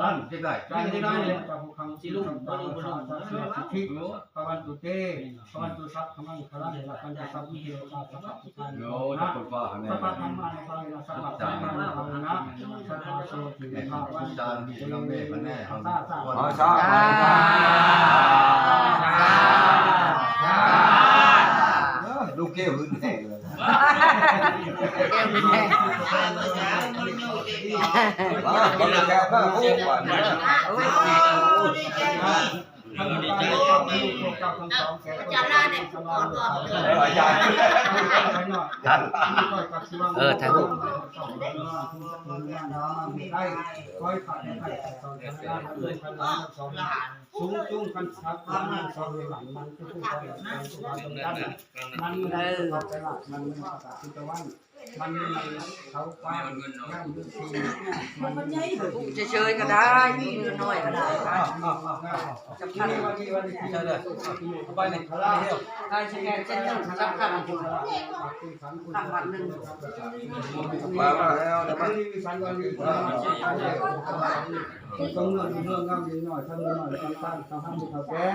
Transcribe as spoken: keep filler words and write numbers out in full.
ท่านจะได้ ท่านจะได้ สิลุงบ่ลุงบ่ลุง พระวันตุเต พระวันตุสัพพมังคลัง รักขัญญาสัพพิเทวตาสัพพะ โอ้ ขอบคุณป้าแม่ สัพพะธรรมานุภาเวนะ สัพพะสังฆานุภาเวนะ สัพพะโสติภาวันตุเต สาธุ สาธุ เออ ลูกแก้วหืนแท้เลย แก้วหืนแท้ ว้าว มันเป็นแก้วผ้าคู่กันนะ โอ้ ดีใจมาก ข้าพเจ้าขอพระลูกพวกเจ้าทั้งสองแก่ อาจารย์ลาเนี่ย ขอตอบเลย เออ อาจารย์ ท่าน เออ ท่าน ได้ ขอให้ข้าพเจ้าทั้งสองแก่ สูงจุ้งกันสัก มันสองหลัง มันคือผู้คน มันคือความสำคัญ มัน เออ มันคือความสำคัญ มันคือความสำคัญ มันเขาคว้าย่างด้วยตีน มัน เฉยๆก็ได้ มีเงินน้อยก็ได้ อ้าว อ้าว อ้าว อ้าว สำคัญ เดี๋ยว เดี๋ยว เอาไปเลย ได้สแกนเส้นหนึ่งสำคัญ ทำวันหนึ่ง มาแล้ว เดี๋ยวมา ต้องเงินเงินงามนิดหน่อย ทำเงินหน่อย ต้องตั้ง ต้องทำบุญเอาแก่